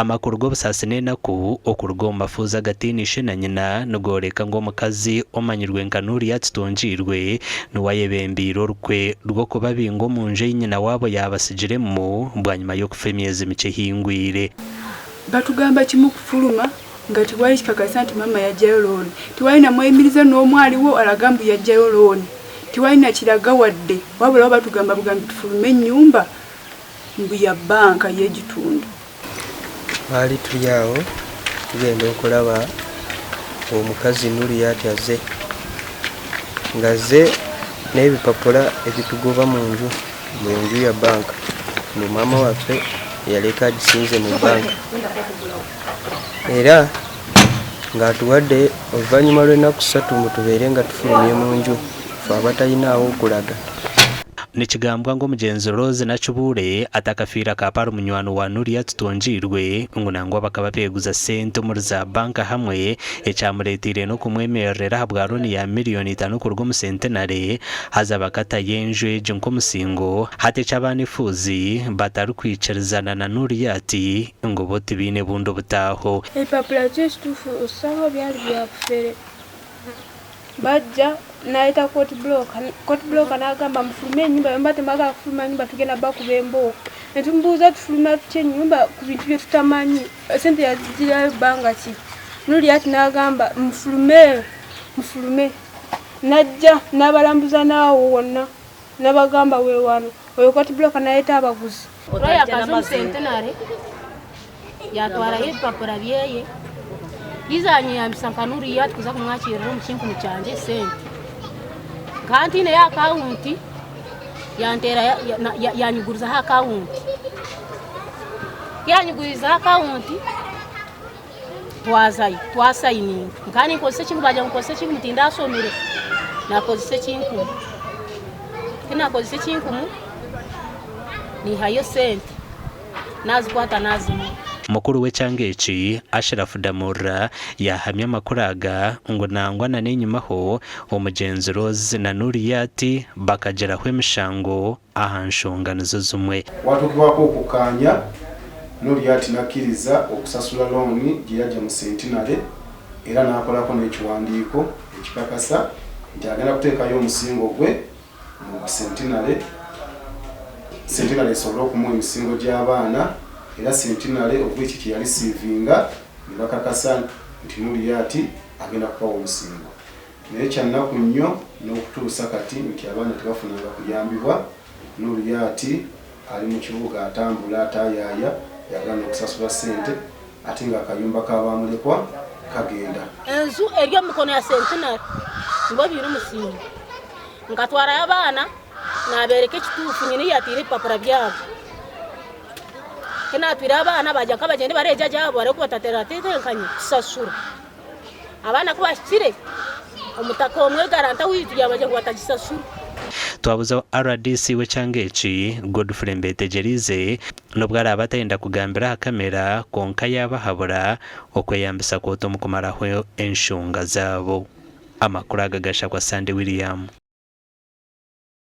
Amakuru g'obusaasi n'enaku okuruga omu mafuuzi agataine ishe na nyina nigooreka ngu omukazi omanyirwe nka Nuria Kitungiirwe niwe ayebembeire orukwe rw'okubabinga omu nju ei nyina waabo yaabatsigiremu bwanyima y'okufa emyezi mikye ehingwire. Batugamba kimu kufuluma nga tewali kikakasa nti maama yaggyayo looni. Tewali na mweyimirize n'omu aliwo alaga mbu yaggyayo looni. Tewali na kiraga wadde wabula bo batugamba bugambi tufulume ennyumba mbu ya bbanka y'ekitundu. Twali tuli awo tugenda okulaba omukazi Nuriat azze ng'azze n'ebipapula ebitugoba mu nju mu nju ya bbanka mbu maama waffe yaleka agisinze mu bbanka era ng'atuwadde oluvannyuma lw'ennaku ssatu mbu tubeere nga tufulumye mu nju ffe abatalinawo okulaga. Nikigambwa ngu omugyenzi Rose Nakibuule atakafiire akaba ari munywani wa Nuria Tutungiirwe ngu nangwa bakaba beeguza sente omuri za banka hamwe ekyamureeteire n'okumwemererera ahabwa looni ya miriyoni itaano kuruga omu Centenary haza bakatayo enju egi nk'omusingo hati eki abaana efuuzi batarikwikirizana na Nuriat ngu bo tibaine bundi obutaaho. Ebipapura byo ekituufu osanga byari bya bufere. Bajja nayeta court broker, court broker nagamba mufulume enyumba bwemuba temwagala kufuluma nyumba tugenda bakuba embooko. Netumubuuza tufuluma tutya enyumba ku bintu byetutamanyi, esente yazijirayo bbanga ki? Nuriat nagamba mufulume mufulume. Najja nabalambuza naawo wonna nabagamba wewano. Oyo court broker nayeta abaguzi. Roy akaza omu Centenary yatwarayo ebipapura byeye yiza yanyeyambisa nka Nuria tukuza kumwakirira omu kinkumu kyangye esente nkaba ntiineyo akawunti yanteera yanyigurizaho akawunti ku yanyigurizeho akawunti twazayo twasayininga nkaba ninkozesa ekinkumu baagira ngu nkozese ekinkumu tindashomire nakozesa ekinkumu ku nakozesa ekinkumu niihayo sente nazikwata nazimuha. Mukuru w'ekyanga eki, Ashraf Damurra yaahamya amakuru aga ngu nangwa na n'enyimaho omugyenzi Rose na Nuriat bakagiraho emishango aha nshonga nizo zimwe. Watuukibwako okukkaanya, Nuriat n'akkiriza okusasula looni gye yaggya mu Centenary era n'akolako n'ekiwandiiko ekikakasa nti agenda kuteekayo omusingo gwe mu Centenary, Centenary esobole okumuwa emisingo gy'abaana era Centenary of which kye yalisiivinga ne bakakasa nti Nuriat agenda kubawa omusingo. Naye kya nnaku nnyo n'okutuusa kati nti abaana tebafunanga kuyambibwa. Nuriat ali mu kibuga atambula ataayaaya yagaana okusasula ssente ate ng'akayumba ka bamulekwa kagenda. Enju eri omu mikono ya Centenary nibo baine omusingo. Nkatwarayo abaana nabeereka ekituufu nyine ei yataire ebipapura byabo. Ku naatwire abaana baagira nka bagyende bareebe jaji waabo bareebe ku batateekateekanye kusashura. Abaana ku bahikire, omutaka omwe garanta waitu yaabagira ngu batagisashura. Twabuza rdc w'ekyanga eki, Godfrey Mbetegyereize, n'obu araabe atayenda kugambira aha kamera kwonka yaabahabura okweyambisa kooti omu kumaraho enshonga zaabo. Amakuru aga gashakwa Sunday William.